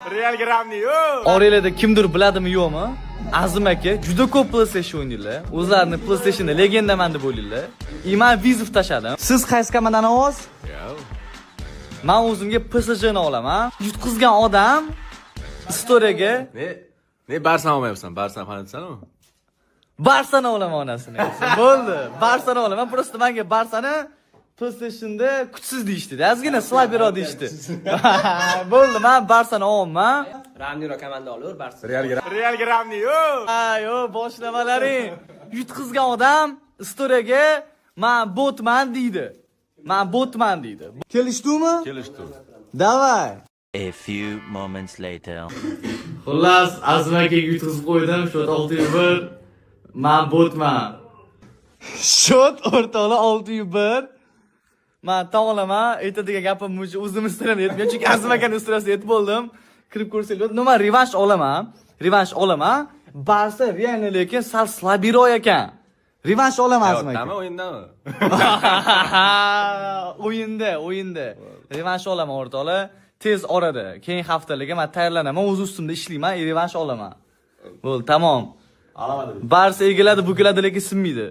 Real gramni yo'q. Oranglarda kimdir biladimi, yo'qmi? Azim aka juda ko'p PlayStation o'ynaydilar. O'zlarini PlayStationda legendaman deb o'ylaydilar. И man вызов tashladim. Siz qaysi komandani ovoz? Man o'zimga PSJni olaman. Yutqizgan odam istoriyaga Ne? Ne Barsani olmayapsan? Barsani fanatsan-ku. Barsani olaman onasini. Bo'ldi. Barsani olaman. Просто menga Barsani PlayStationda kuchsiz deyishdi. Ozgina слабый roq deyishdi. Bo'ldi, man Barsani olaman. Ramniro komanda olur, Barsa. Real gramni yo'q. Ayo, boshlamalaring. Yutqizgan odam istoriyaga "Man botman" deydi. "Man botman" deydi. Kelishdingmi? Kelishdi. Давай. A few moments later. Xullas, Azim akaga yutqizib qo'ydim. Счёт 6-1. Man botman. Счёт, o'rtoqlar, 6-1. Man tan olaman, aytadigan gapim o'zim ustidan yetmaydi, chunki Azim akani ustirasida yetib bo'ldim. Kirib ko'rsanglar, nima, revansh olaman. Revansh olaman. Barsa реально lekin sal слабый roq ekan. Revansh olaman, Azim aka. Hayotdami, o'yindami? O'yinda, o'yinda. Revansh olaman, o'rtoqlar. Tez orada, keyingi haftaliga men tayyorlanaman, o'z ustimda ishlayman, revansh olaman. Bo'ldi, tamom. Barsa egiladi, bukiladi, lekin sinmaydi.